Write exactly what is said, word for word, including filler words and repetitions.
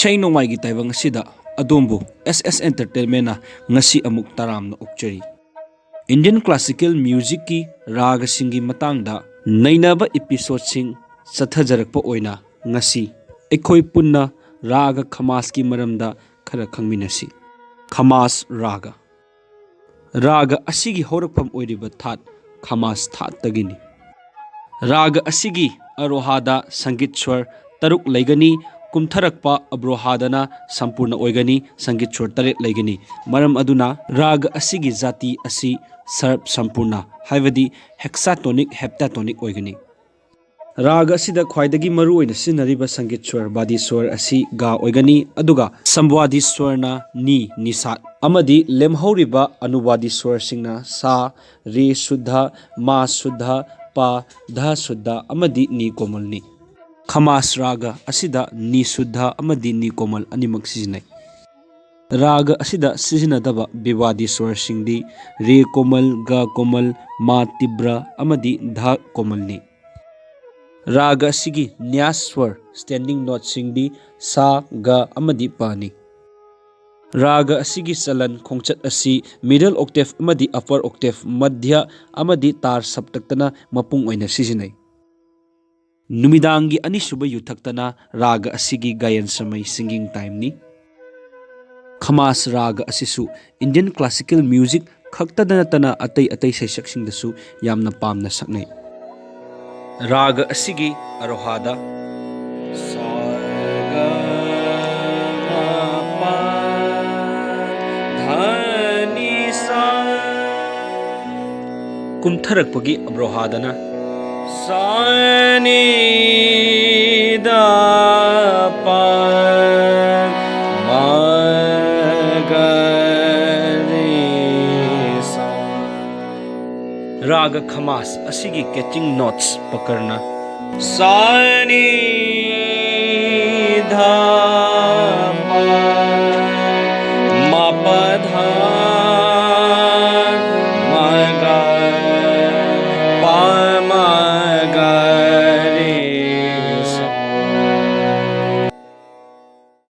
ꯏꯁꯩ ꯅꯣꯡꯃꯥꯏꯒꯤ ꯇꯥꯏꯕꯪ ꯑꯁꯤꯗ ꯑꯗꯣꯝꯕꯨ ꯑꯦꯁ ꯑꯦꯁ ꯑꯦꯟꯇꯔꯇꯦꯟꯃꯦꯟꯅ ꯉꯁꯤ ꯑꯃꯨꯛ ꯇꯔꯥꯝꯅ ꯑꯣꯛꯆꯔꯤ꯫ ꯏꯟꯗꯤꯌꯟ ꯀ꯭ꯂꯥꯁꯤꯀꯦꯜ ꯃ꯭ꯌꯨꯖꯤꯛꯀꯤ ꯔꯥꯒꯁꯤꯡꯒꯤ ꯃꯇꯥꯡꯗ ꯅꯩꯅꯕ ꯏꯄꯤꯁꯣꯗꯁꯤꯡ ꯆꯠꯊꯖꯔꯛꯄ ꯑꯣꯏꯅ ꯉꯁꯤ ꯑꯩꯈꯣꯏ ꯄꯨꯟꯅ ꯔꯥꯒ ꯈꯃꯥꯁꯀꯤ ꯃꯔꯝꯗ ꯈꯔ ꯈꯪꯃꯤꯟꯅꯁꯤ꯫ ꯈꯃꯥꯁ ꯔꯥꯒ꯫ ꯔꯥꯒ ꯑꯁꯤꯒꯤ ꯍꯧꯔꯛꯐꯝ ꯑꯣꯏꯔꯤꯕ ꯊꯥꯠ ꯈꯃꯥꯁ ꯊꯥꯠꯇꯒꯤꯅꯤ꯫ ꯔꯥꯒ ꯑꯁꯤꯒꯤ ꯑꯔꯣꯍꯥꯗ ꯁꯪꯒꯤꯠ ꯁ꯭ꯋꯔ ꯇꯔꯨꯛ ꯂꯩꯒꯅꯤ, ꯀꯨꯝꯊꯔꯛꯄ ꯑꯕ꯭ꯔꯣꯍꯥꯗꯅ ꯁꯝꯄꯨꯔꯅ ꯑꯣꯏꯒꯅꯤ, ꯁꯪꯒꯤꯠ ꯁ꯭ꯋꯔ ꯇꯔꯦꯠ ꯂꯩꯒꯅꯤ꯫ ꯃꯔꯝ ꯑꯗꯨꯅ ꯔꯥꯒ ꯑꯁꯤꯒꯤ ꯖꯥꯇꯤ ꯑꯁꯤ ꯁꯔꯕ ꯁꯝꯄꯨꯔꯅ, ꯍꯥꯏꯕꯗꯤ ꯍꯦꯛꯁꯥꯇꯣꯅꯤꯛ, ꯍꯦꯞꯇꯥꯇꯣꯅꯤꯛ ꯑꯣꯏꯒꯅꯤ꯫ ꯔꯥꯒ ꯑꯁꯤꯗ ꯈ꯭ꯋꯥꯏꯗꯒꯤ ꯃꯔꯨꯑꯣꯏꯅ ꯁꯤꯖꯤꯟꯅꯔꯤꯕ ꯁꯪꯒꯤꯠ ꯁ꯭ꯋꯔ, ꯕꯥꯗꯤ ꯁ꯭ꯋꯔ ꯑꯁꯤ ꯒꯥ ꯑꯣꯏꯒꯅꯤ, ꯑꯗꯨꯒ ꯁꯝꯕ꯭ꯋꯥꯗꯤ ꯁ꯭ꯋꯔꯅ ꯅꯤ, ꯅꯤꯁꯥꯠ, ꯑꯃꯗꯤ ꯂꯦꯝꯍꯧꯔꯤꯕ ꯑꯅꯨꯕꯥꯗꯤ ꯁ꯭ꯋꯔꯁꯤꯡꯅ ꯁꯥ, ꯔꯦ ꯁꯨꯗ꯭ꯙ, ꯃꯥ ꯁꯨꯗ꯭ꯙ, ꯄꯥ, ꯙ ꯁꯨꯗ꯭ꯙ ꯑꯃꯗꯤ ꯅꯤ ꯀꯣꯃꯜꯅꯤ꯫ ꯈꯃꯥꯁ ꯔꯥꯒ ꯑꯁꯤꯗ ꯅꯤ ꯁꯨꯗ꯭ꯙ ꯑꯃꯗꯤ ꯅꯤ ꯀꯣꯃꯜ ꯑꯅꯤꯃꯛ ꯁꯤꯖꯤꯟꯅꯩ꯫ ꯔꯥꯒ ꯑꯁꯤꯗ ꯁꯤꯖꯤꯟꯅꯗꯕ ꯕꯤꯋꯥꯗꯤ ꯁ꯭ꯋꯔꯁꯤꯡꯗꯤ ꯔꯦ ꯀꯣꯃꯜ, ꯒ ꯀꯣꯃꯜ, ꯃꯥ ꯇꯤꯕ꯭ꯔ ꯑꯃꯗꯤ ꯙ ꯀꯣꯃꯜꯅꯤ꯫ ꯔꯥꯒ ꯑꯁꯤꯒꯤ ꯅ꯭ꯌꯥꯁ ꯁ꯭ꯋꯔ, ꯁ꯭ꯇꯦꯟꯗꯤꯡ ꯅꯣꯠꯁꯤꯡꯗꯤ ꯁꯥ, ꯒ ꯑꯃꯗꯤ ꯄꯥꯅꯤ꯫ ꯔꯥꯒ ꯑꯁꯤꯒꯤ ꯆꯂꯟ ꯈꯣꯡꯆꯠ ꯑꯁꯤ ꯃꯤꯗꯜ ꯑꯣꯛꯇꯦꯚ ꯑꯃꯗꯤ ꯑꯄꯔ ꯑꯣꯛꯇꯦꯚ, ꯃꯙ꯭ꯌ ꯑꯃꯗꯤ ꯇꯥꯔ ꯁꯞꯇꯛꯇꯅ ꯃꯄꯨꯡ ꯑꯣꯏꯅ ꯁꯤꯖꯤꯟꯅꯩ꯫ ꯅꯨꯃꯤꯗꯥꯡꯒꯤ ꯑꯅꯤꯁꯨꯕ ꯌꯨꯊꯛꯇꯅ ꯔꯥꯒ ꯑꯁꯤꯒꯤ ꯒꯥꯌꯟ ꯁꯃꯩ, ꯁꯤꯡꯒꯤꯡ ꯇꯥꯏꯝꯅꯤ꯫ ꯈꯃꯥꯁ ꯔꯥꯒ ꯑꯁꯤꯁꯨ ꯏꯟꯗꯤꯌꯟ ꯀ꯭ꯂꯥꯁꯤꯀꯦꯜ ꯃ꯭ꯌꯨꯖꯤꯛ ꯈꯛꯇꯗ ꯅꯠꯇꯅ ꯑꯇꯩ ꯑꯇꯩ ꯁꯩꯁꯛꯁꯤꯡꯗꯁꯨ ꯌꯥꯝꯅ ꯄꯥꯝꯅ ꯁꯛꯅꯩ꯫ ꯔꯥꯒ ꯑꯁꯤꯒꯤ ꯑꯔꯣꯍꯥꯗ ꯁꯥ, ꯒ, ꯃ, ꯄ, ꯙ, ꯅꯤ, ꯁꯥ꯫ ꯀꯨꯝꯊꯔꯛꯄꯒꯤ ꯑꯕ꯭ꯔꯣꯍꯥꯗꯅ ꯁꯥ, ꯅꯤ, ꯙ, ꯄ, ꯃ, ꯒ, ꯔꯤ, ꯁꯥ꯫ ꯔꯥꯒ ꯈꯃꯥꯁ ꯑꯁꯤꯒꯤ ꯀꯦꯆꯤꯡ ꯅꯣꯠꯁ ꯄꯀꯔꯅ ꯁꯥ, ꯅꯤ, ꯙ, ꯄ,